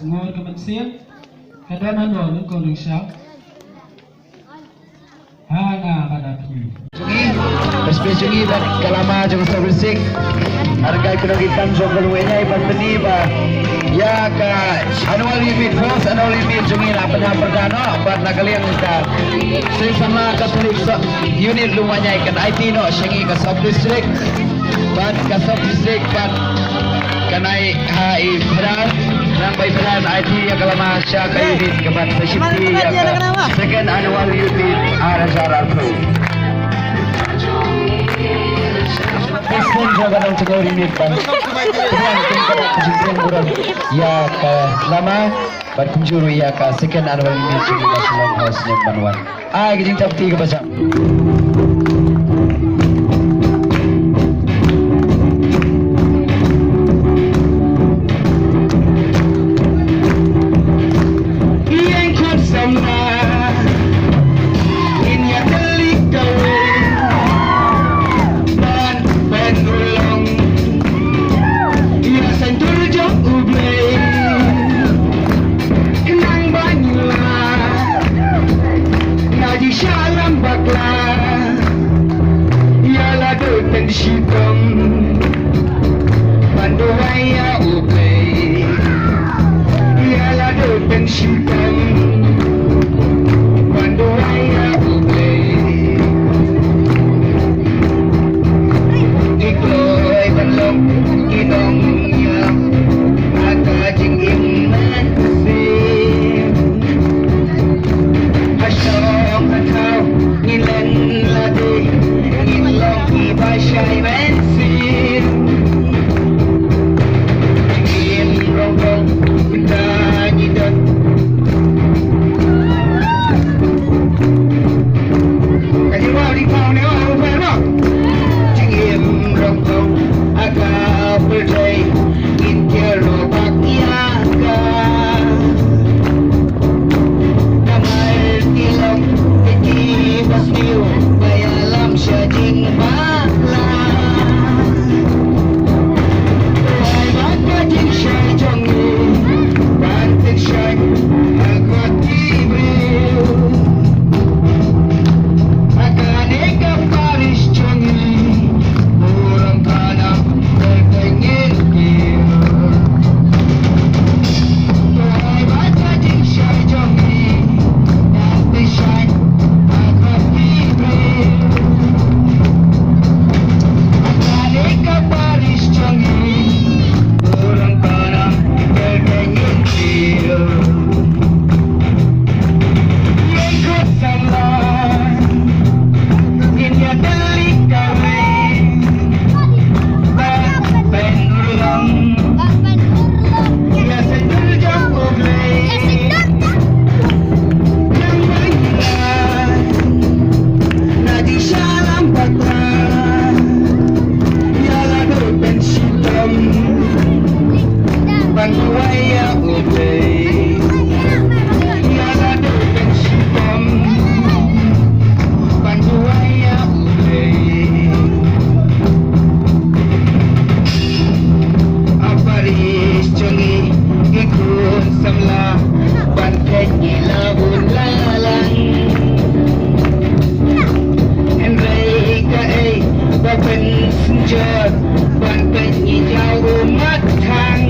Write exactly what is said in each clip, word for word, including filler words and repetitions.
Ngor ka mynsiem ka don hano nyngkong nyngshang. Ha nga bad ha phi. Jong ngi, ka sbit jong ngi bad ka lama jong ka sub district. Ar kai kano ki tan jong ka lungwei nyai ban pyni ba ïa ka annual youth meet, first annual youth meet jong ngi na pynhap pyrda noh bad na ka liang ka Seng Samla Catholic Sub Unit Lungwanyai kan aiti noh sha ngi ka sub district. Bad ka sub district bad kan ai ha i Phadar, nang ba i Phadar aiti ïa ka lama sha ka unit ka bad sa shim ïa ka second annual youth meet ar hajar arphew. President jong ka Nongtyngngoh Ri Miet ban pdiang kum ka dak ka jingpdiang burom ïa ka lama bad kumjuh ruh ïa ka second annual meet jong ka Shillong House Snem ban wan. Ai ka jingthap kti kaba jam. Ïeng khun samla ngin ïa tylli kawei ban pynurlong ïa saiñdur jong U Blei. Khnang ba ngin lah na jingshah lam bakla ïa la dei pynshitom ban duwai ïa U Blei. Ïa la dei pynshitom ban duwai ïa U Blei. Ngi kloi ban long ki nongñiah ha ka jingim mynsiem. Ha shong ha thaw ngin len lade, ngin long kiba shai mynsiem. Ngin rong rong mynta ngi don. Ka jingmut ri pau ne wa u pen wa. Jingim rong rong ha ka pyrthei ngin kyrpad ïa ka. Namar ki long ki ba sniew ba ïalam sha jingbakla. Ai ba ka jingshai jong ngi ban pynshai ha kot ki briew. Ha kane ka parish jong ngi burom ka nang kyrteng ngin kiew. Ai ba ka jingshai jong ngi ban pynshai ha kot ki briew. Ha kane ka parish jong ngi burom ka nang kyrteng ngin kiew. Ïeng khun samla ngin ïa tylli kawei ban pynurlong ïa saiñdur jong U Blei. Nang ba ngi lah na jingshah lam bakla ïa la dei pynshitom ban duwai ïa U Blei. Ïa la dei pynshitom ban duwai ïa U Blei. Ha parish jong ngi ki khun samla ban peit ngi la bun la lang. Hynrei kaei ba pynsynjor ban peit ngi jaw u mat thang.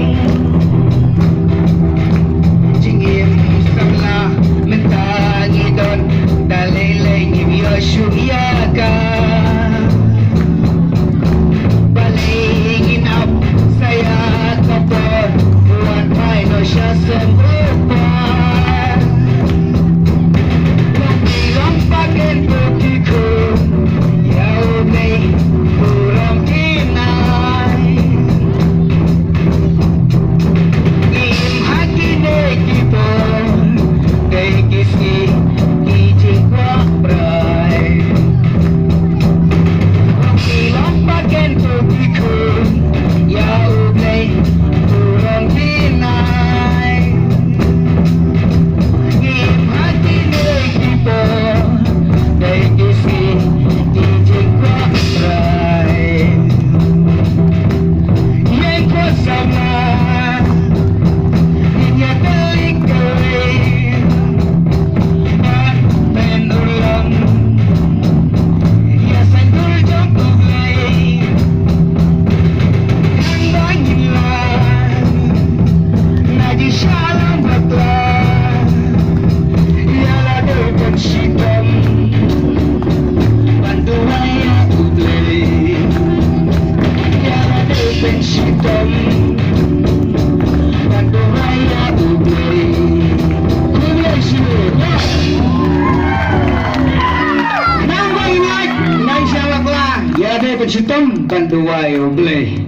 Jingim samla mynta ngi don, da lei lei ngim ïoh shuh ïa ka. Balei ngin ap sa ïa ka por, wan phai noh sha seng u Kpa. Long ki long paken bad ki khun, ïa U Blei burom ngin ai. Ngim ha kine ki por, dei ki sngi ki jingkwah brai. Shitom ban duwai U Blei.